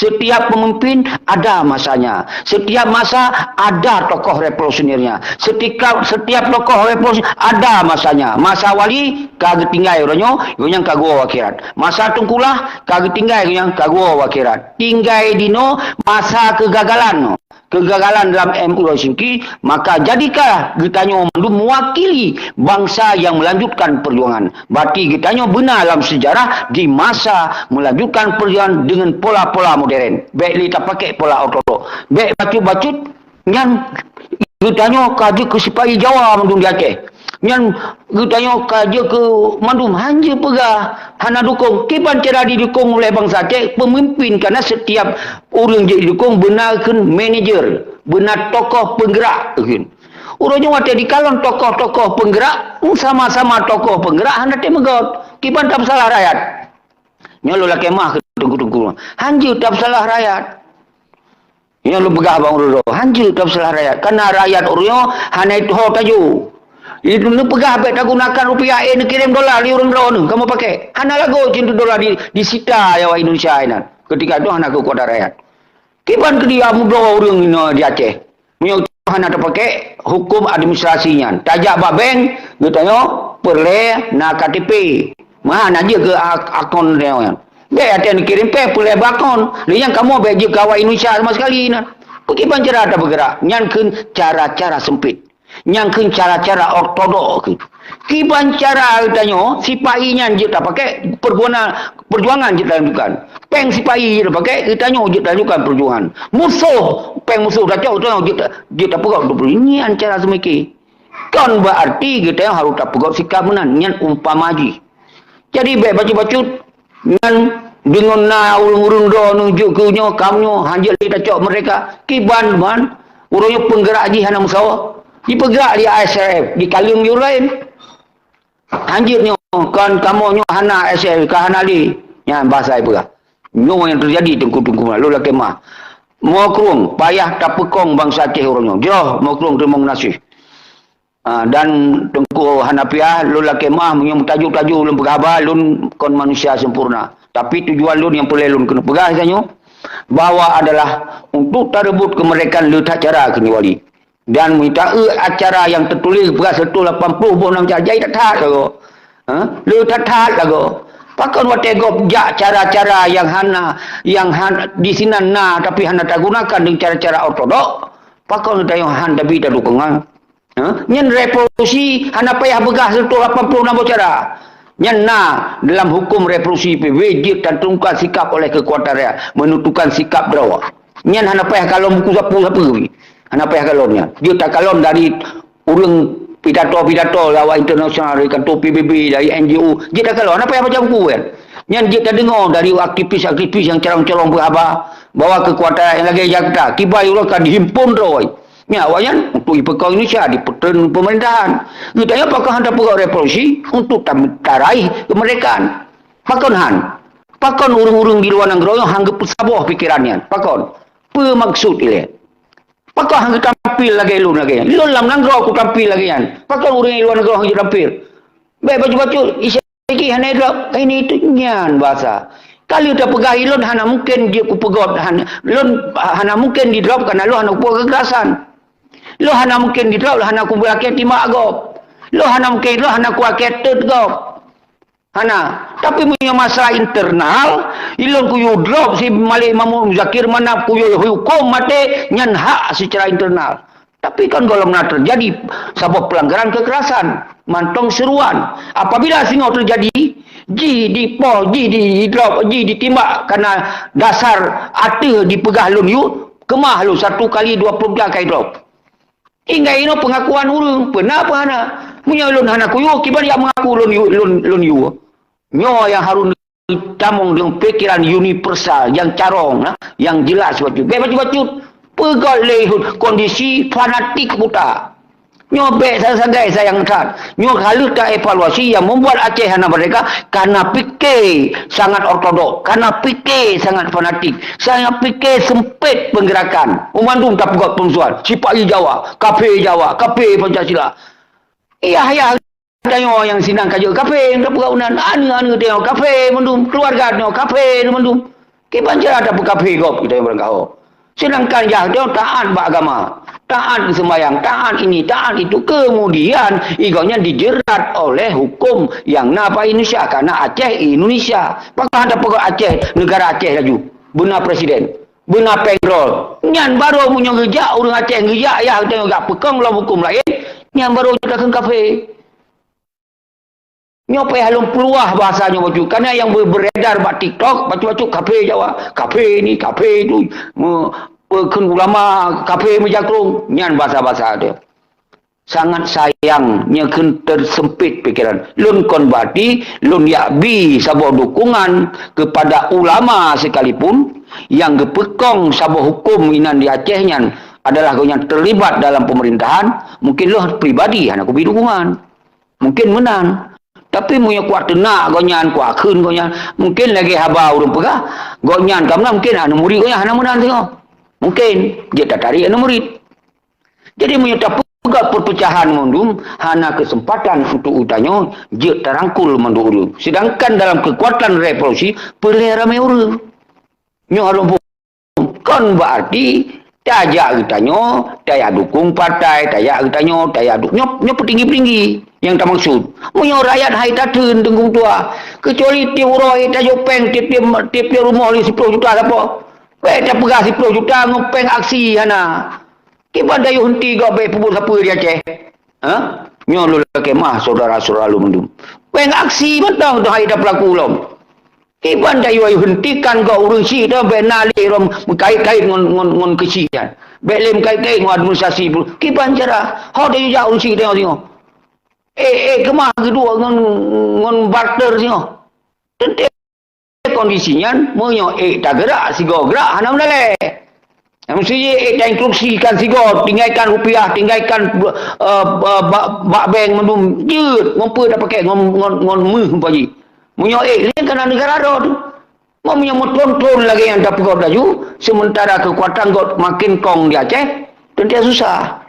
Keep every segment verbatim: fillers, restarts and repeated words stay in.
Setiap pemimpin ada masanya. Setiap masa ada tokoh revolusionernya. Setiap, setiap tokoh revolusioner ada masanya. Masa wali ka geutinggai uroe nyoe, uroe nyan ka geuwoe akhirat. Masa teungkulah ka geutinggai, uroe nyan ka geuwoe akhirat. Tinggai dinoe masa kegagalan. Kegagalan dalam M U Singki, maka jadikah geutanyoe mandum mewakili bangsa yang melanjutkan perjuangan. Berarti geutanyoe beuna lam sejarah di masa melanjutkan perjuangan dengan pola-pola modern. Bèk lé tapaké pola ortodok. Bèk bacut-bacut nyan geutanyoe ka jeuet keu sipai Jawa mandum di Aceh. Nyan geutanyoe ka jeuet keu mandum, hanjeuet peugah hana dukung. Kiban cara didukung oleh bansa Aceh, pemimpin, karena setiap ureuëng jeuet didukung beuna kheun manager, beuna tokoh penggerak kheun. Uroe nyoe watèe dikalon tokoh-tokoh penggerak, sama-sama tokoh penggerak hana tém meugot. Kiban tapeusalah rakyat. Nyoe lôn lakèe meu'ah keu teungku-teungku. Hanjeuet tapeusalah rakyat. Nyoe lôn peugah bak ureuëng droe, hanjeuet tapeusalah rakyat. Karena rakyat ureuëng nyoe hana ho tajok. Itu neupeugah bèk tagunakan rupiah, eh, neukirém dola lé ureuëng droeneuh kamoe paké. Hana lagot cit dola di, disita awak Indonesia inan. Ketika itu hana keukuatan rakyat. Kiban keu dia mudoe ureuëng inoe di Aceh. Meunyoe hana tapaké hukum administrasi nyan. Tajak bak bank, geutanyoe peureulèe na K T P. Meuhan na jeuet keu ak-, akon nyan. Bèk watèe neukirém pèng peureulèe bak akon. Lé nyan kamoe bèk jeuet keu awak Indonesia sama sekali na. Pakriban cara tabeugerak? Nyan kheun cara-cara sempit. Nyan kheun cara-cara ortodok kheun. Kiban cara geutanyoe, sipai nyan jeuet tapaké perjuangan, perjuangan jeuet talanjutkan. Pèng sipai jeuet tapaké, geutanyoe jeuet talanjutkan perjuangan. Musoh, pèng musoh tacok, geutanyoe jeuet ta-, jeuet tapeugah dua puluh. Nyan cara seumiké. Kon beuarti geutanyoe harôh tapeugah sikap meunan, nyan umpama jih. Jadi, bèk bacut-bacut nyan deungon na ureuëng-ureuëng droe neujok keu nyoe, kam nyoe, hanjeuet lé tacok merdeka. Kiban ban, ureuëng nyoe penggerak jih hana meusawa. Jipeugerak di I S R F, di kaleueng jih ureuëng laén. Hanjeuet nyoe, kon kamoe nyoe hana I S R F, ka hana lé. Nyan bahasa ipeugah. Nyoe nyang teujadi teungku-teungku, lôn lakèe meu'ah. Meukrong, payah tapeukong bansa Aceh uroe nyoe. Jroh meukrong teurimong geunaséh. Ah, dan Teungku Hanafiah, lôn lakèe meu'ah meunyoe meutajô-tajô lôn peugah haba, lôn kon manusia sempurna. Tapi tujuan lôn nyang peureulèe lôn keuneuk peugah tanyoe, bahwa adalah untuk tareubot keumeurdekaan le that cara keu nyoe wali. Dan meunyoe taeu acara nyang teutuléh peugah seratus lapan puluh boh nam cara, jai that-that lagoe. Ha? Le that-that lagoe. Pakon watèe gob jak cara-cara nyang hana, nyang han-, disinan na, tapi hana tagunakan deungon cara-cara ortodok, pakon tanyoe han tabi tadukongan? Ha? Nyan revolusi hana payah peugah seratus lapan puluh nam boh cara. Nyan na dalam hukum revolusi P B B jeuet taturunkan sikap oleh keukuatan rakyat, menentukan sikap droe. Nyan hana payah kalon buku sapeue-sapeue. Hana payah kalon nyan. Jeuet takalon dari ureuëng pidato-pidato lé awak internasional, dari kantor P B B, dari N G O. Jeuet takalon, hana payah baca buku kan. Nyan jeuet tadeungoe dari aktivis-aktivis nyang carông-carông peuhaba bahwa keukuatan nyang lagèe Jakarta, kiban uroe ka dihimpon droe. Nyan awaknyan untuk jipeukong Indonesia di peutreun pemerintahan. Geutanyoe pakon han tapeugah revolusi untuk tam-, taraih keumeurdekaan? Pakon han? Pakon ureuëng-ureuëng di luwa nanggroe nyoe han geupeusaboh pikeran nyan? Pakon? Peue maksud ilèe? Pakon han geutampil lagèe lôn lagèe nyan? Lôn lam nanggroe kutampil lagèe nyan. Pakon ureuëng di luwa nanggroe han geutampil? Bèk bacut-bacut, Isa Ki hana idrop, ini itu nyan bahasa. Kalau tapeugah ilôn hana mungken jeuet kupeugot, han-, lôn hana mungken didrop karena lôn hana kupeugah kekerasan. Lôn hana mungken didrop, lôn hana kupeulakèe timbak gob. Lôn hana mungken idrop, hana kuakèe teut gob. Hana. Tapi meunyoe masalah internal, ilôn kuyue drop si Malik Mahmud Muzakir, mana kuyue huköm maté, nyan hak secara internal. Tapi kan gohlom na teujadi saboh peulanggaran kekerasan, mantong seuruan. Apabila singoh teujadi, jih dipoh, jih didrop, jih ditimbak karena dasar ateueh dipeugah lôn yue, keumah lôn satu kali dua puluh tiga kali drop. Hingga inoe pengakuan ureuëng, peue na peue hana. Meunyoe lôn hana kuyue, kiban jak mengaku lôn yue, lôn, lôn yue. Nyoe nyang harôh tamong deungon pikeran universal nyang carông, na, nyang jeulaih bacut. Bèk bacut-bacut. Peugöt lé kondisi fanatik buta. Nyoe bèk sagai-sagai sayang that. Nyoe ka lheueh taevaluasi nyang membuat Aceh hana merdeka, karena pike sangat ortodok, karena pike sangat fanatik, karena pike sempit penggeurakan. Mandum tapeugöt peumusohan, sipa-i Jawa, kafé Jawa, kafé Pancasila. Yah-yah tanyoe nyang sinan ka jeuet kafé, nyang tapeugah unan, aneuk-aneuk tanyoe kafé mandum, keuluwarga tanyoe kafé mandum. Kiban cara tapeukafé gob geutanyoe barangkaho. Sedangkan geutanyoe taat bak agama, taat seumayang, taat ini, taat itu. Kemudian, gobnyan dijerat oleh hukum nyang na bak Indonesia, karena Aceh Indonesia. Pakon hana tapeugah Aceh, negara Aceh laju? Beuna presiden, beuna péng droe. Nyan barô meunyoe geujak ureuëng Aceh, geujak yah geutanyoe jak peukong lom hukum laén, nyan barô jeuet takheun kafé. Nyoe payah lôn peuluah bahasa nyoe bacut. Karena nyang be-, beredar bak TikTok, bacut-bacut kafé Jawa. Kafé ni, kafé tu. Me-, pe-, kheun ulama kafé meujakrong. Nyan bahasa-bahasa tu. Sangat sayang, nyoe kheun tersempit pikiran. Lôn kon berarti, lôn yak bi saboh dukungan kepada ulama sekalipun yang geupeukong saboh hukum inan di Aceh nyan adalah gobnyan terlibat dalam pemerintahan, mungkin lôn pribadi hana kubi dukungan. Mungkin meunan. Tapi meunyoe kuat teunak gobnyan, kuat kheun gobnyan, mungkin lagée haba ureuëng peugah, gobnyan ka meunan, mungkin aneuk murit gobnyan hana meunan singoh. Mungkin jeuet tatarik aneuk murit. Jadi meunyoe tapeugah perpecahan mandum, hana kesempatan untuk geutanyoe jeuet tarangkul mandum ureuëng. Sedangkan dalam kekuatan revolusi, peulheueh ramé ureuëng. Nyoe harôh Kon berarti tajak geutanyoe, tajak dukung partai, tajak geutanyoe, tajak du-, nyoe, nyoe peutinggi-peutinggi nyang tamaksud. Meunyoe rakyat hai tatheun teungku tuha, keucuali tiep uroe tajok péng tiep-tiep, tiep-tiep rumoh lé siploh juta sapo. Bék tapeugah siploh juta ngon péng aksi hana. Kiban dayuh henti gob bék peubuet sapeue di Aceh. Ha? Nyoe lôn lakée meu'ah syedara-syedara lôn mandum. Péng aksi mantong tu hai tapeulaku lom. Kiban dayuh hentikan gob ureuëng syiek tu bék na lé rom meukait-kait ngon, ngon, ngon keuchik nyan. Bék lé meukait-kait ngon administrasi. Kiban cara ho dayuh jak ureuëng syiek tengok singoh. Eh, eh, keumah geuduek ngon, ngon barter singoh. Teuntée kondisi nyan, meunyoe ék tageurak, sigoe geurak hana meudalée. Mesti ék tainstruksikan sigoe, tinggalkan rupiah, tinggalkan, eh, ba-, ba-, bak bank mandum jeuet, ngon peue tapakai, ngon, ngon, ngon meuh umpama jih. Meunyoe ék lé kana negara droe tu. Meunyoe meuthon-thon lagée nyang tapeugah laju, sementara keukuatan gob makin kong di Aceh, teuntée susah.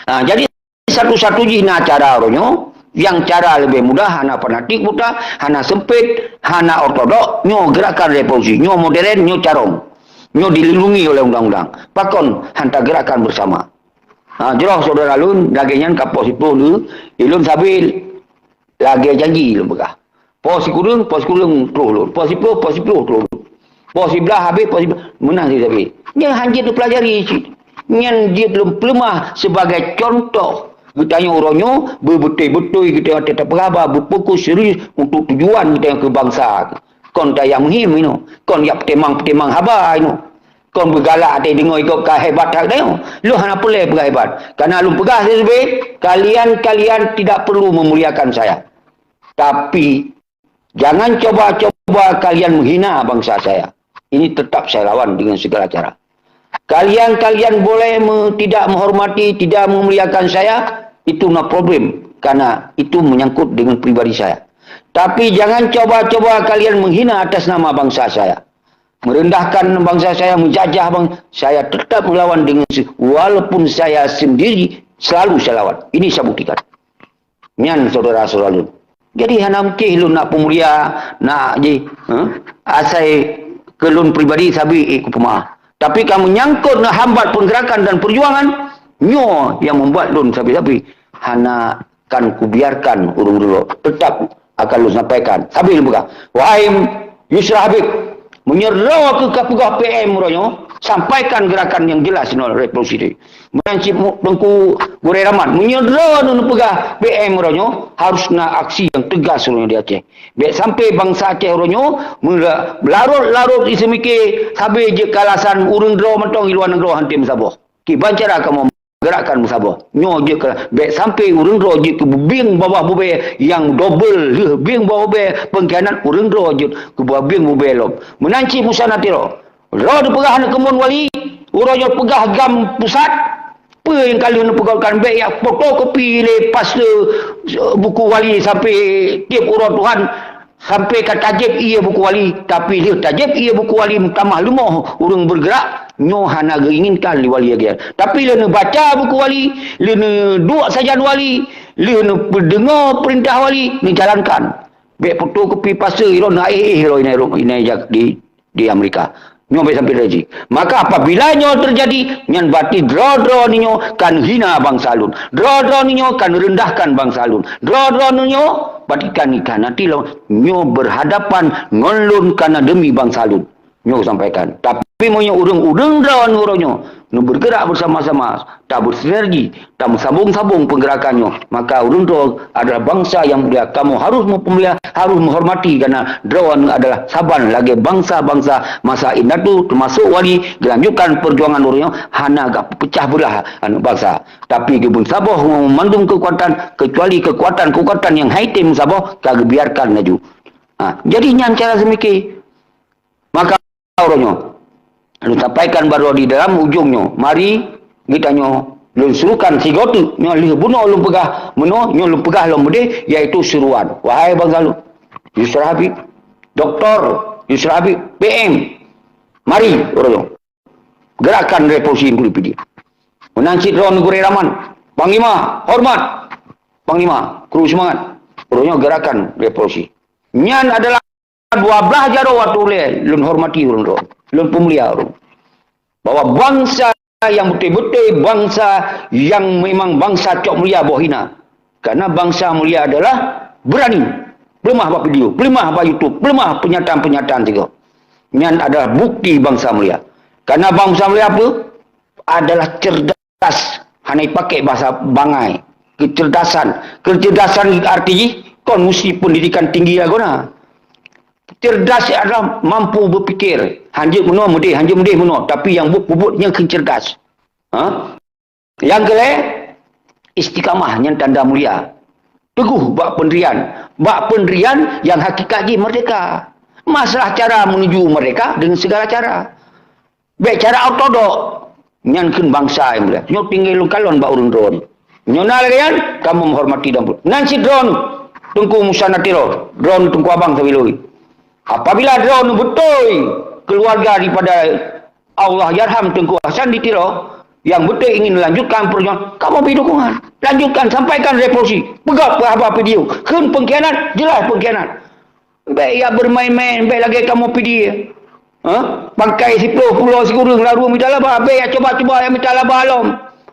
Ha, jadi satu-satu jih na cara uroe nyoe, nyang cara leubeh mudah, hana fanatik buta, hana sempit, hana ortodok, nyoe gerakan revolusi, nyoe modern, nyoe carông. Nyoe dilindungi oleh undang-undang. Pakon hana gerakan bersama. Ha, jroh syedara lôn, lagée nyan ka poh siploh lé, ilôn sabe lagée janji lôn peugah. Poh sikureueng, poh sikureueng troh lôn. Poh siploh, poh siploh troh lôn. Poh siblaih habéh, poh siblaih meunan sabe. Nyan hana jeuet neupelajari cit. Nyan jeuet lôn peuleumah sibagai cuntoh. Geutanyoe uroe nyoe beubeutôi-beutôi geutanyoe watée tapeugah haba beufokus serius untuk tujuan geutanyoe keu bansa. Kon tajak meuhim inoe, kon jak peutimang-peutimang haba inoe. Kon beugalak até deungoe gob ka hebat that geutanyoe. Lôn hana peureulée peugah hebat. Karena lôn peugah sabe, kalian-kalian tidak perlu memuliakan saya. Tapi, jangan coba-coba kalian menghina bangsa saya. Ini tetap saya lawan dengan segala cara. Kalian-kalian boleh me-, tidak menghormati, tidak memuliakan saya, itu no problem, karena itu menyangkut dengan pribadi saya. Tapi jangan coba-coba kalian menghina atas nama bangsa saya. Merendahkan bangsa saya, menjajah bang-, saya tetap melawan dengan se-, walaupun saya sendiri selalu saya lawan. Ini saya buktikan. Nyan syedara-syedara lôn. Jadi hana mungkin lôn nak peumulia, nak jih, eh? Asai keu lôn pribadi sabe ék kupeumeu'ah. Tapi ka menyangkut ngon hambat pergerakan dan perjuangan, nyoe nyang membuat lôn sabe-sabe hana akan kubiarkan ureuëng droe. Tetap akan lôn sampaikan. Sabe lôn peugah, wahai Yusra Habib, meunyoe droe keuh ka peugah P M uroe nyoe, sampaikan gerakan nyang jelas ngon revolusi tadi. Meunan cit mu-, Teungku Gurée Rahmat, meunyoe droe neupeugah P M uroe nyoe, harus na aksi nyang teugas uroe nyoe di Aceh. Bék sampai bansa Aceh uroe nyoe meula-, larot-larot iseumike sabe jeuet keu alasan ureuëng droe mantong di luwa nanggroe han tem saboh. Kiban cara kamoe gerakan meusaboh. Nyoe jeuet keu, bék sampai ureuëng droe jeuet keu bieng babah bubée nyang dobel, lheueh bieng babah bubée pengkhianat, ureuëng droe jeuet keu bieng bubée lom. Meunan cit Musa Natiro. Droe teupeugah aneuk keumuen wali, uroe nyoe peugah GAM pusat, peue nyang ka lheueh neupeugah kan bék jak fotokopi lé paste, eh, buku wali sampai tiep uroe Tuhan, sampai ka tajép ié buku wali, tapi lheueh tajép ié buku wali meutamah leumoh ureuëng bergerak, nyoe hana geuinginkan lé wali lagée nyan. Tapi lheueh neubaca buku wali, lheueh neuduek sajan wali, lheueh neupeudeungoe peurintah wali, neujalankan. Bék fotokopi paste, droe na éh-éh droe inai, inai jak di di Amerika. Nyoe bèk sampai terjadi. Maka apabila nyoe terjadi, nyan berarti droe-droe nyoe kan hina bansa lôn. Droe-droe nyoe kan rendahkan bansa lôn. Droe-droe nyoe berarti kan ikan hati lôn. Nyoe berhadapan ngon lôn karena demi bansa lôn. Nyoe sampaikan. Tapi meunyoe ureueng-ureueng droe nyoe, nyoe bergerak bersama-sama, tabersinergi, tameusabong-sabong peugerakan nyoe, maka ureueng droe adalah bansa nyang mulia. Kamoe harus meupeumulia, harus meuhormati, karena droe adalah saban lagèe bansa-bansa masa indatu, teumasok wali, geulanjutkan peujuangan ureueng nyoe hana geupeupeucah beulah aneuk bansa. Tapi geubeusaboh ngon mandum keukuatan, kecuali keukuatan-keukuatan nyang han item meusaboh ka geubiarkan laju. Ha, jadi nyan cara seumike. Maka uroe nyoe, lôn sampaikan baroe di dalam ujong nyoe, mari geutanyoe lôn surukan sigoe teuk nyoe lheueh bunoe lôn peugah meunoe, nyoe lôn peugah lom beudeh, yaitu seruan. Wahai bansa lôn, Yusra Habib, Doktor Yusra Habib, P M, mari uroe nyoe. Gerakan revolusi P D I. Meunan cit droeneuh Gurèe Rahman, Panglima, hormat. Panglima, kru seumangat. Uroe nyoe gerakan revolusi. Nyan adalah dua blaih jaroe watèe ulèe lôn hormati ureueng droe, lôn peumulia ureueng. Bahwa bansa nyang beutôi-beutôi bansa nyang memang bansa cok mulia boh hina. Karena bansa mulia adalah berani. Peuleumah bak video, peuleumah bak YouTube, peuleumah pernyataan-pernyataan sigoe. Nyan adalah bukti bansa mulia. Karena bansa mulia apa? Adalah cerdas, hana ipaké bahasa bangai. Kecerdasan. Kecerdasan arti jih kon musti pendidikan tinggi lagoena. Cerdas adalah mampu berpikir. Hanjeuet meunoe meudeh, hanjeuet meudeh meunoe. Tapi nyang buet peubuet nyan kheun cerdas. Ha? Nyang keulhèe, istiqamah nyan tanda mulia. Teguh bak peundirian. Bak peundirian nyang hakikat jih merdeka. Masalah cara menuju merdeka dengan segala cara. Bèk cara ortodok. Nyan kheun bansa nyang mulia. Nyoe tinggai lôn kalon bak ureueng droeneuh. Nyoe na lagèe nyan, kamoe meuhormati dan peureulèe. Nan cit droeneuh, Teungku Musa Natiro, droeneuh Teungku Abang Sabiloi. Apabila droeneuh beutôi keuluwarga daripada Allahyarham Teungku Hasan di Tiro, nyang beutôi ingin lanjutkan peujuangan, kamoe bri dukungan. Lanjutkan, sampaikan revolusi. Peugah peue haba video. Kheun pengkhianat, jeulaih pengkhianat. Bèk jak bermain-main, bèk lagèe kamoe P D I. Ha? Pangkai siploh pulo sikureueng lalu mita laba, bèk jak cuba-cuba jak mita laba lom.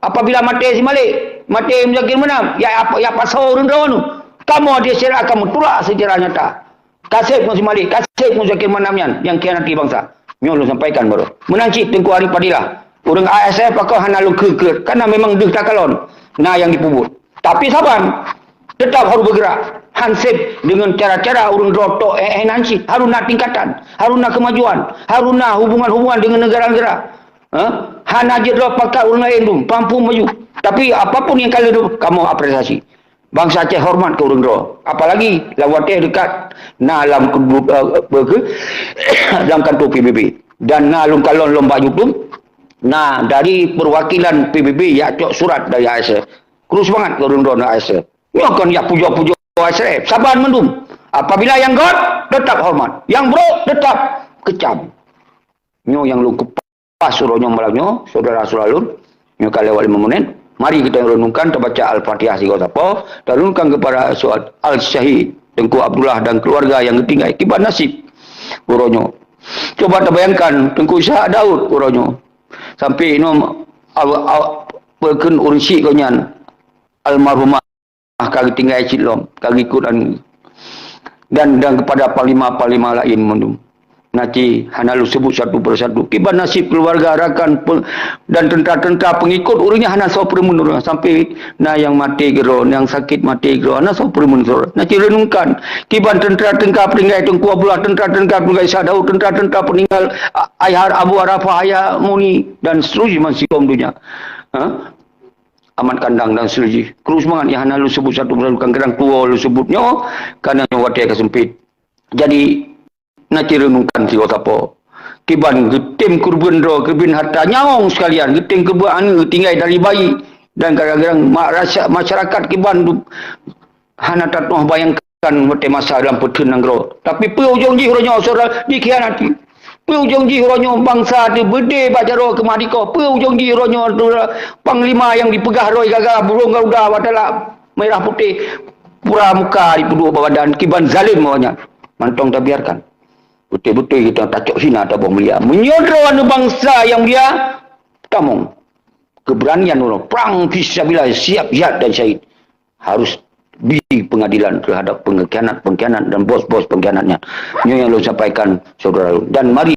Apabila maté si Malik, maté Muzakir Manaf, jak, jak pasoe ureueng droeneuh. Kamoe di sira akan meutulak sejarah nyata. Kaseb ngon si Malik, kaseb ngon Muzakir Manaf nyan nyang khianati bansa. Nyoe lôn sampaikan baroe. Meunan cit Teungku Arif Fadilah, ureueng A S F pakon hana lôn keu-keu, karena memang deuh takalon na nyang jipeubuet. Tapi saban, tetap harus bergerak. Hanseb dengan cara-cara ureueng droe tok, eh, eh, nan cit. Harus na tingkatan, harus na kemajuan, harus na hubungan-hubungan dengan negara-negara. Ha? Hana jeuet droe pakat ureueng laén dum, pampung maju. Tapi apapun nyang ka lheueh dum, kamoe apresiasi. Bansa Aceh hormat keu ureueng droe. Apalagi lam watèe dekat na lam kedu-, eh, apa ke, lam kantor P B B. Dan na lôn kalon lom bak YouTube, na dari perwakilan P B B jak cok surat dari A S F. Kru seumangat keu ureueng droe A S F. Nyoe kon jak pujoe-pujoe A S F. Saban mandum. Apabila nyang göt, tetap hormat. Nyang brôk, tetap kecam. Nyoe nyang lôn kupas uroe nyoe malam nyoe, syedara-syedara lôn. Nyoe ka lewat lima menit. Mari kita renungkan, tabaca Al-Fatihah sigoe sapo, tarenungkan kepada surat Al-Syahid Teungku Abdullah dan keluarga nyang geutinggai. Kiban nasib uroe nyoe. Cuba tabayangkan Teungku Ishak Daud uroe nyoe. Sampai inoe aw-, aw-, peukheun ureueng syik gobnyan, almarhumah ka geutinggai cit lom, ka geuikot aneuk. Dan, dan kepada panglima-panglima laén mandum. Nanti hana lôn seubut satu per satu. Kiban nasib keluarga, rakan, pe-, dan tentara-tentara pengikut ureueng nyan hana soe peureumeun ureueng. Sampai na nyang maté keudroe, nyang sakét maté keudroe, hana soe peureumeun keudroe. Nanti renungkan. Kiban tentara-tentara peuninggai Teungku Abdullah, tentara-tentara peuninggai Ishak Daud, tentara-tentara peuninggai A-, Ayah Abu Arafah, Ayah Muni, dan seterusnya bansigom donya. Ha? Amat Kandang dan seterusnya. Kru seumangat nyang hana lôn seubut satu per satu, kadang-kadang tuwoe lôn seubut nyoe, karena nyoe watèe ka seumpit. Jadi, na ci renungkan sigoe sapo. Kiban geutem keureubeuen droe, keureubeuen harta nyawöng sekalian, geutem keureubeuen aneuk geutinggai dari bayi, dan kadang-kadang ma-, rasa-, masyarakat kiban du-, hana tatu'oh bayangkan watèe masa lam peutheun nanggroe. Tapi peue ujông jih uroe nyoe, syedara, dikhianati? Peue ujông jih uroe nyoe bansa teuh beudé bak jaroe keumah dikoh? Peue ujông jih uroe nyoe, syedara, panglima nyang dipeugah roh gagah burông Garuda bak talak mirah putéh, pura muka jipeuduek bak badan, kiban zalim awaknyan? Mantong tabiarkan. Beutôi-beutôi kita tacok hina taboh mulia. Meunyoe droe aneuk bansa nyang mulia, tamong. Keberanian uroe prang fisabilillah, siap jihad dan syahid. Harus bri pengadilan terhadap pengkhianat-pengkhianat dan bos-bos pengkhianatnya. Nyoe nyang lôn sampaikan, saudara. Dan mari